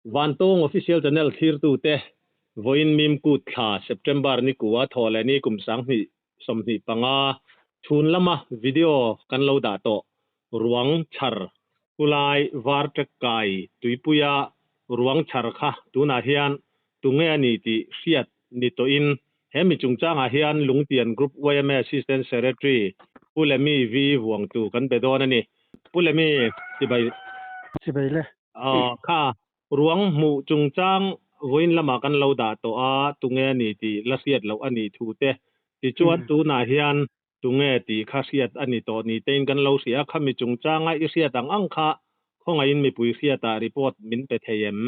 Vantawng Official Channel thlirtute, vawiin Mimkut thla, September ni kua thawh leh ni kum 2025 chhun lama video kan lo dah tawh ruang chhar Kulai Varṭek kai tuipuia ruang chhar kha tunah hian tunge a ni tih hriat ni tawhin he mi chungchangah hian Lungtian Group yma Assistant Secretary Pu Lemi V Vuangtu kan be dawn a ni. Pu Lemi, chibai. Chibai le. Kha ruang hmuh chungchang vawiin lamah kan lo dah tawh a, tunge a ni tih la hriat loh a nih thu te. Tichuan tunah hian tunge tih kha hriat a ni tawh ni tein kan lo hria a, khami chungchanga i hriat ang ang kha khawngaihin mipui hriatah report min pe thei em?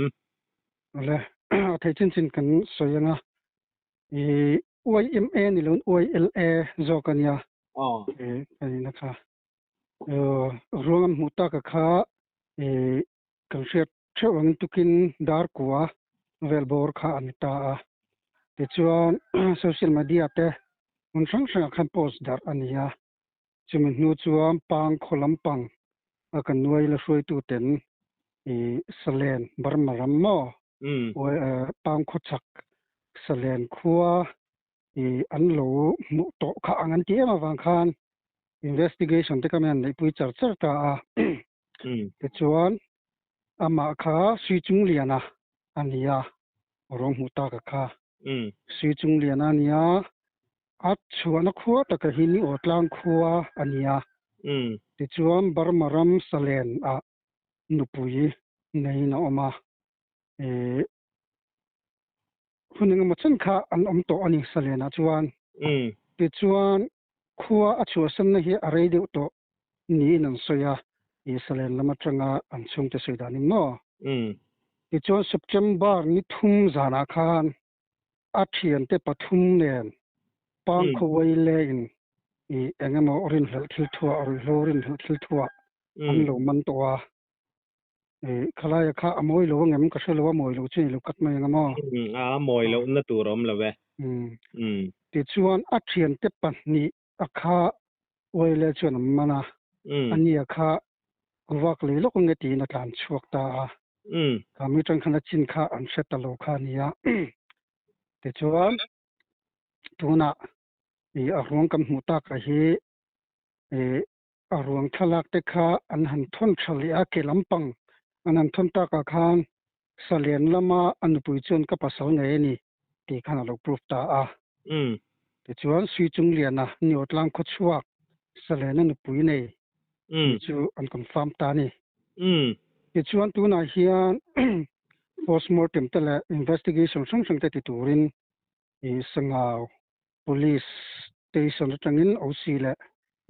Awle, a thei chin chin kan sawi anga i YMA ni loin YLA zawk a nia. Aw. I a nihna kha. Ruang an hmuh taka kha i kan hriat theuh angin tukin dar kua vel bawr kha a ni ta a. Tichuan social media te hmun hrang hrangah khan post darh a ni a. Chumi hnu chuan pang khaw lampang a kan nuai la hruaitu ten i Salen Burma ram maw pang khaw chak Salen khua i an lo hmuh tawh kha ang an ti em avang khan investigation te kha an neihpui char char ta a. Tichuan amah kha Sui Chungliana a ni a, ruang hmuh taka kha Sui Chungliana a ni a. A chhuahna khua taka hi ni aw tlang khua a ni a. Tichuan Burma ram Salen ah nupui neiin a awm a. Hun engemaw chen kha an awm tawh a ni Salen ah chuan. Tichuan khua a chhuahsanna hi a rei deuh tawh niin an sawi a, Salen lam atanga an chhungte sawi danin maw. Tichuan September ni thum zanah khan a thiante pathum nen Pangkhawai lein i eng emaw rinhlelh thil thuah, ruihhlo rinhlelh thil thuah an lo man tawh a. I khalaia kha a mawi lo angem ka hre lo a, mawi lo chu ni lo kat mai ang a maw? A mawi lohna tur a awm lo e. Tichuan a thiante pahnih a kha Uaile chuan an man a, ania kha vak lei lawk ange tiin a tlan chhuak ta a. Kha mi tang khan a chin kha an hre ta lo kha a nia. Tichuan tunah i a ruang kan hmuh tak a hi i a ruang thlalak te kha an han thawn tha leh a, ke lampang an han thawn takah khan Salian lama a nupui chuan ka pasal ngei a ni tih khan a lo proof ta a. Tichuan Sui Chungliana Niawtlang khawchhuak Saliana nupui nei tih chu an confirm ta a ni. Tichuan tunah hian postmortem te leh investigation hrang hrang te ti turin Sangau Police Station atangin OC leh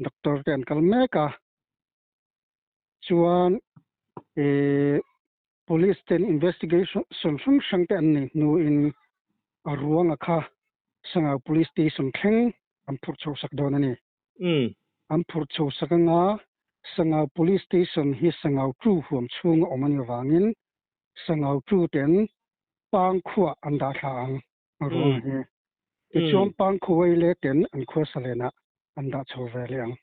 Doctor te an kal mek a. Chuan Police ten investigation hrang hrang te an nei hnuin a ruanga kha Sangau Police Station thleng an phurh chhoh sak dawn a ni. An phurh chhoh sak anga Sangau Police Station hi Sangau Tu huam chhunga awm a nih avangin Sangau Tu ten Pang khuah an dah thla ang a ruanga hi. Tichuan Pang khuai leh ten an khua Salenah an dah chho ve leh ang.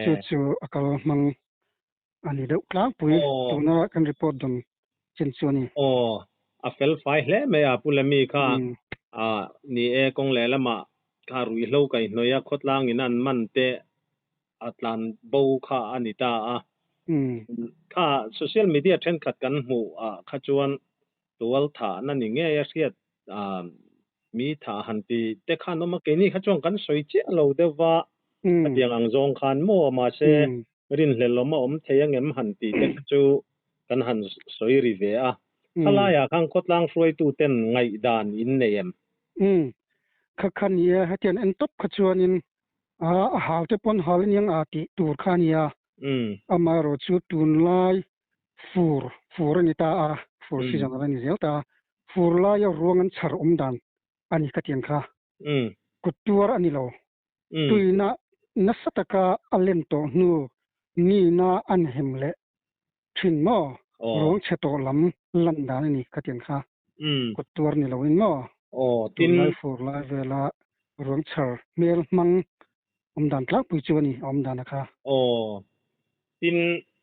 Chu chu a kal hmang a ni deuh tlangpui tuna kan report dawn chin chu a ni. Aw, a fel fai hle mai a Pu Lemi kha ni e kawng leh lamah kha ruihhlo kaihhnawih a khawtlangin an man te a tlan bo kha a ni ta a. Kha social media thenkhat kan hmuh ah kha chuan tual thahna ni ngei a hriat Mi tha han ti te khan awm a, keini kha chuan kan sawi chiah lo deuh va, khatiang ang zawng khan maw mahse rinhlelh awm a awm thei angem han tih te kha chu kan han sawi ri ve a. Khalaiah khan khawtlang hruaitu ten ngaihdan in nei em? Umm, kha kha ni e, hetiang en tawp kha chuanin a hal te pawn hal aniang a tih tur kha a nia. Amaherawh chu tunlai fur, fur a ni ta a, fur season a la ni zel ta a, Fur laia ruang an chhar awm dan a ni ka tiang kha. Kut tuar a ni lo. Tuina nasa taka a len tawh hnu nina an hem leh thin maw? Ruang chhe tawh lam lan dan a ni ka tiang kha. Kut tuar ni loin maw? Tunlai fur lai vela ruang chhar hmel hmang awm dan tlangpui chu a ni a awm dan a kha. Tin,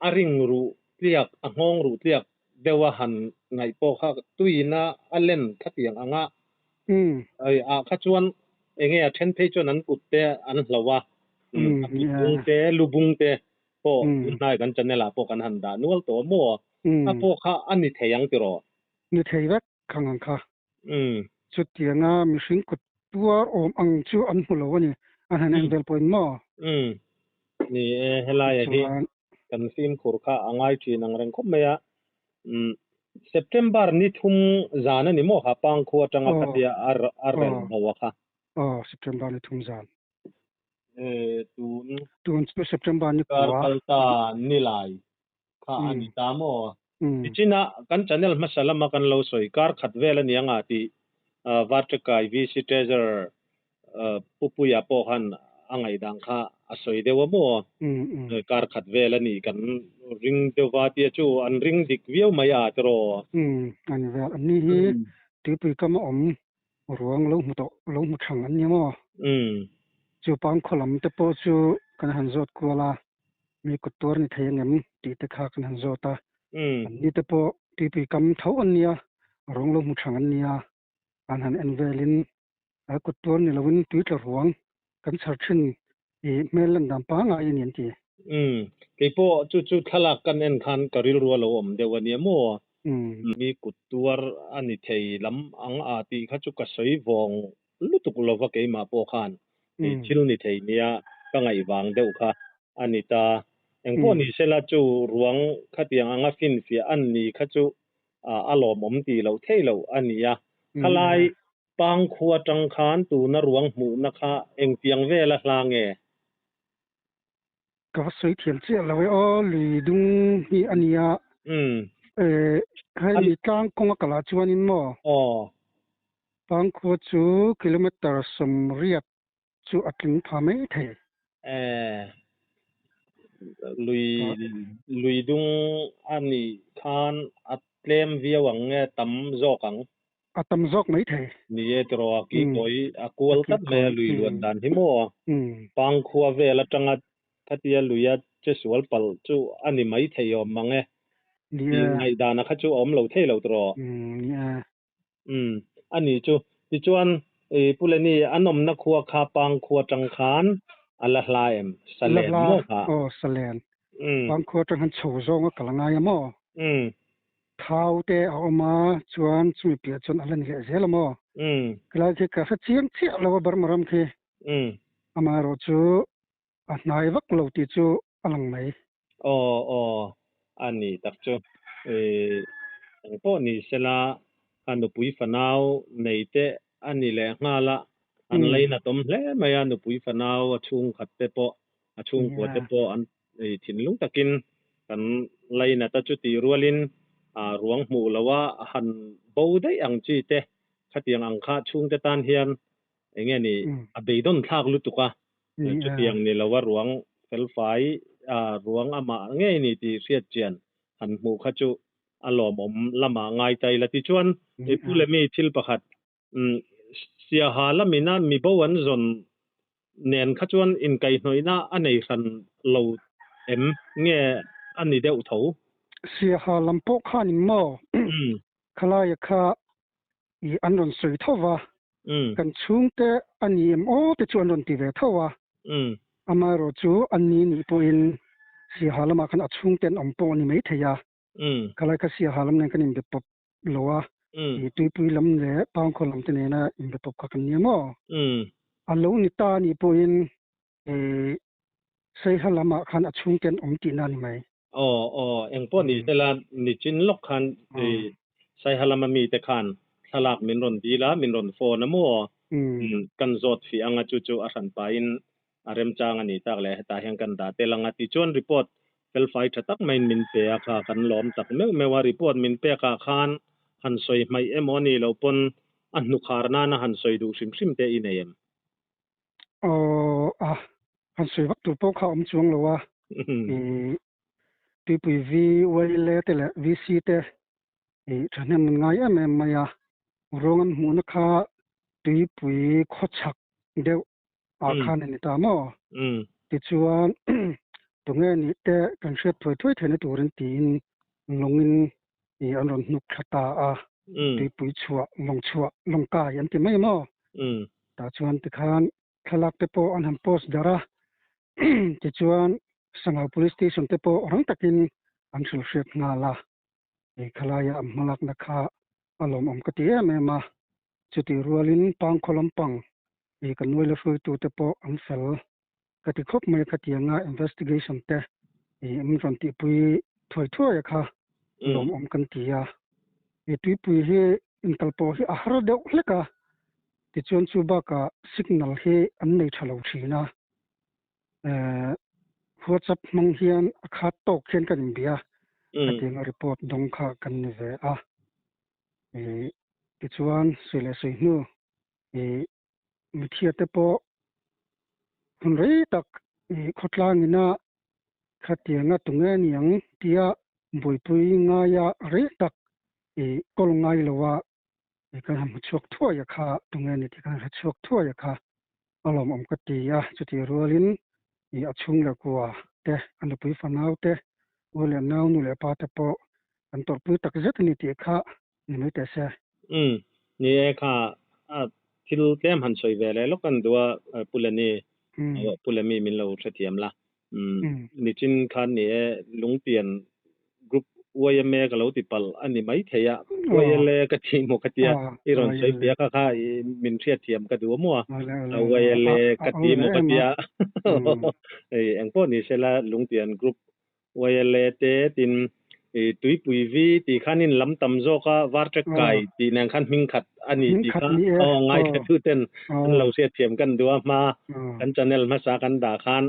a ring ruh tliak, a nghawng ruh tliak deuha han ngaih pawh kha tuiin a a len khatiang anga ai ah kha chuan enge a then phei chuan an kut te an hloh a, a kut bung te lu bung te pawh tunhnai kan channel ah pawh kan han dah nual tawh a maw? A pawh kha a ni thei ang tiraw? Ni thei vek khang ang kha. Chutianga mihring kut tuar awm ang chu an hmu lo a ni, an han en vel pawhin maw? Ni e, helaia hi kan fimkhur kha a ngai thin ang reng khawp mai a. September ni thum zan a ni maw kha Pangkhua atanga khatia a rel bo a kha? Aw, September ni thum zan. Tun Tun chu September ni kua. Kar kal ta nilai kha a ni ta maw? Tichina kan channel hmasa lama kan lo sawi kar khat vel a ni anga tih Varṭekai VC Treasurer Pupuia pawh khan a ngaihdan kha a sawi deuh a maw? Kar khat vel a nih kan ring deuh va tia chu an ring dik viau mai a tiraw? A ni vel. Anni hi tuipui kam a awm ruang lo hmu tawh lo hmu thang an ni maw? Chu pangkhaw lam te pawh chu kan han zawt kual a. Mi kut tuar ni thei angem tih te kha kan han zawt a, an ni te pawh tuipui kam tho an nia, rawng lo hmu thang an nia, an han en velin a kut tuar ni loin tui tla ruang kan chhar thin i hmel lan dan pangngai a ni an ti. Umm, keipawh chu chu thlalak kan en khan ka rilru a lo awm deuh a nia maw? Mi kut tuar a ni thei lam ang a tih kha chu ka sawi vawng lutuk lova keimah pawh khan thil ni thei nia ka ngaih vang deuh kha a ni ta. Engpawh ni sela chu ruang khatiang anga finfiah an ni kha chu a lawmawm tih loh thei loh a ni a. Khalai Pangkhua tang khan tuna ruang hmuhna kha engtiang vela hla nge? Ka va sawi thiam chiah lo e aw, lui dung hi a nia. Hei tlang kawnga kalah chuanin maw? Aw. Pangkhua chu kilometre 80 chu a tling pha mai thei. Lui lui dung a nih khan a tlem viau ang nge tam zawk ang? A tam zawk mai thei. Ni e tiraw a kikawi a kual tlat mai a lui luan dan hi maw? Pangkhua vel atanga khatia luia che sual palh chu a ni mai thei awm mang e. Tih ngaihdana kha chu a awm lo thei lo tiraw? Ni e. Umm a ni chu. Tichuan i Pu Leni an awmna khua kha Pangkhua atang khan a la hla em? Salen maw kha? Aw Salen. Pangkhua atang khan chho zawng a kal a ngai a maw? Thau te a awm a chuan chumi piah chuan a la ni leh zel a maw? Khilai khi ka hre chiang chiah lo a Burma ram khi. Amaherawh chu a hnai vak lo tih chu a lang mai. Aw aw a ni tak chu i engpawh ni sela ka nupui fanau nei te a ni leh nghal a, an lainat awm hle mai a, nupui fanau a chhungkhat te pawh a chhungkua te pawh an thinlung takin kan lainat a chutih rualin ruang hmuh loh a han bo daih ang chi te khatiang ang kha chhungte tan hian enge ni a beidawn thlak lutuk a, chutiang ni lo a ruang felfai ruang amah ngei ni tih hriat chian han hmuh kha chu a lawmawm lamah ngai ta ila. Tichuan Pu Lemi thil pakhat Siaha lamina mibo an zawn nen kha chuan inkaihhnawihna a nei hran lo em nge a ni deuh tho? Siaha lam pawh khanin maw khalaia kha i an rawn sawi tho va, kan chhungte a ni em aw te chu an rawn ti ve tho a. Amaherawh chu an ni nih pawhin Siaha lamah khan a chhungte an awm pawh a ni maithei a. Khalai kha Siaha lam nen kan inbe pawp lo a, i tuipui lam leh Pangkhaw lam te nena inbe pawp kha kan nia maw? A lo ni ta a nih pawhin i Saiha lamah khan a chhungte an awm tihna a ni mai. Aw aw, engpawh ni sela nichin lawk khan i Saiha lama mite khan thlalak min rawn dil a, min rawn phone a maw? Kan zawt fih anga chu chu a hran pahin a remchang a ni tak leh hetah hian kan dah tel ang a tih chuan report felfai tha tak maiin min pe a kha kan lawm tak meuh meuh a, report min pek ah khan han sawi hmaih emaw a nih loh pawn a hnukhar nana han sawi duh hrim hrim te i nei em? Aw a, han sawi vak tur pawh kha a awm chuang lo a, i tuipui VYLA te leh VC te i thahnem an ngai em em mai a, ruang an hmuhna kha tuipui khawchhak deuh ah khan a ni ta maw? Tichuan tunge nih te kan hriat thuai thuai theihna turin tiin lawngin. I an rawn hnuk thla ta a, tuipui chhuah, lawng chhuah, lawng kai an ti mai maw? Tah chuan tikhan thlalak te pawh an han post darh a, tichuan Sangau Police Station te pawh rang takin an hrilh hriat nghal a, hei khalaia an hmalakna kha a lawmawm ka ti em em a, chutih rualin Pangkhaw lampang i kan nuaila hruaitute pawh an fel ka ti khawp mai a, khatianga investigation te i an rawn tihpui thuai thuai a kha lawmawm kan ti a, i tuipui hi inkal pawh hi a har deuh hlek a, tichuan chu bakah signal hi an nei tha lo thin a, WhatsApp hmang hian a khat tawk hian kan inbia a, khatianga report dawng kha kan ni ve a, tichuan sawi leh sawi hnu i mithiate pawh hun rei tak i khawtlang ina khatianga tunge niang tia buaipui ngaia rei tak i kawl ngai loa i kan han hmu chhuak thuai a kha tunge ni tih kan han hre chhuak thuai a kha a lawmawm ka ti a, chutih rualin i a chhung leh kua te, a nupui fanau te, u leh nau nu leh pa te pawh an tawrhpui tak zet a ni tih kha ni mai teh se. Umm, ni e kha a thil tlem han sawi ve leh lawk an duh a Pu Leni, Pu Lemi min lo hrethiam la. Umm, nichin khan ni e Lungpian group YMA ka lo ti palh a ni mai thei a, YLA ka ti maw ka tia i rawn sawi piak a kha i min hriatthiam ka duh a maw a, YLA ka ti maw ka tia engpawh ni sela Lungpian group YLA te tin i tuipui vi tih khan in lam tam zawk a, var tek kai tih nen khan hming khat a ni tih kha aw ngaithla tu ten an lo hriatthiam kan duh a, hma kan channel hmasa kan dah khan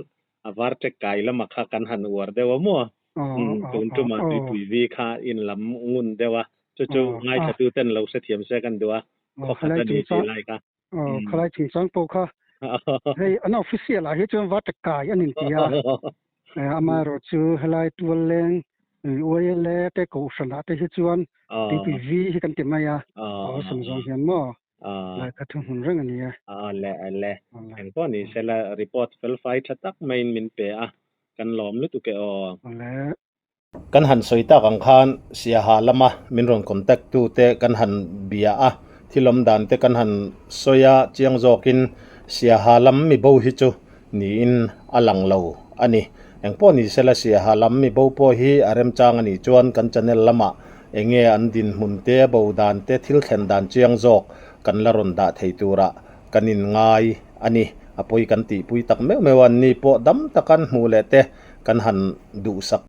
a var tek kai lamah kha kan han uar deuh a maw? Tun tumah tuipui vi kha in lam ngun deuh a, chu chu ngaithla tu ten lo hrethiam se kan duh a, khaw khat a ni tih lai kha. Aw, khalai chungchang pawh kha hei an official ah hi chuan va ṭakai an inti a, amaherawh chu helai tual leng YLA te kohhran ah te hi chuan tuipui vi hi kan ti mai a, aw sam zawng hian maw lai kha thu hmun reng a ni e. Aw le le, engpawh ni sela report felfai tha tak maiin min pe a, kan lawm lutuk e aw. Aw le. Kan han sawi tak ang khan Siaha lama min rawn contact tu te kan han bia a, thil awm dan te kan han sawi a, chiang zawkin Siaha lam mi bo hi chu niin a lang lo a ni. Engpawh ni sela Siaha lam mi bo pawh hi a remchang a nih chuan kan channel lamah enge an dinhmun te, bo dan te, thil thlen dan chiang zawk kan la rawn dah thei turah kan inngai a ni. A pawi kan tihpui tak meuh meuh a, an ni pawh dam takan hmuh leh te kan han duhsak.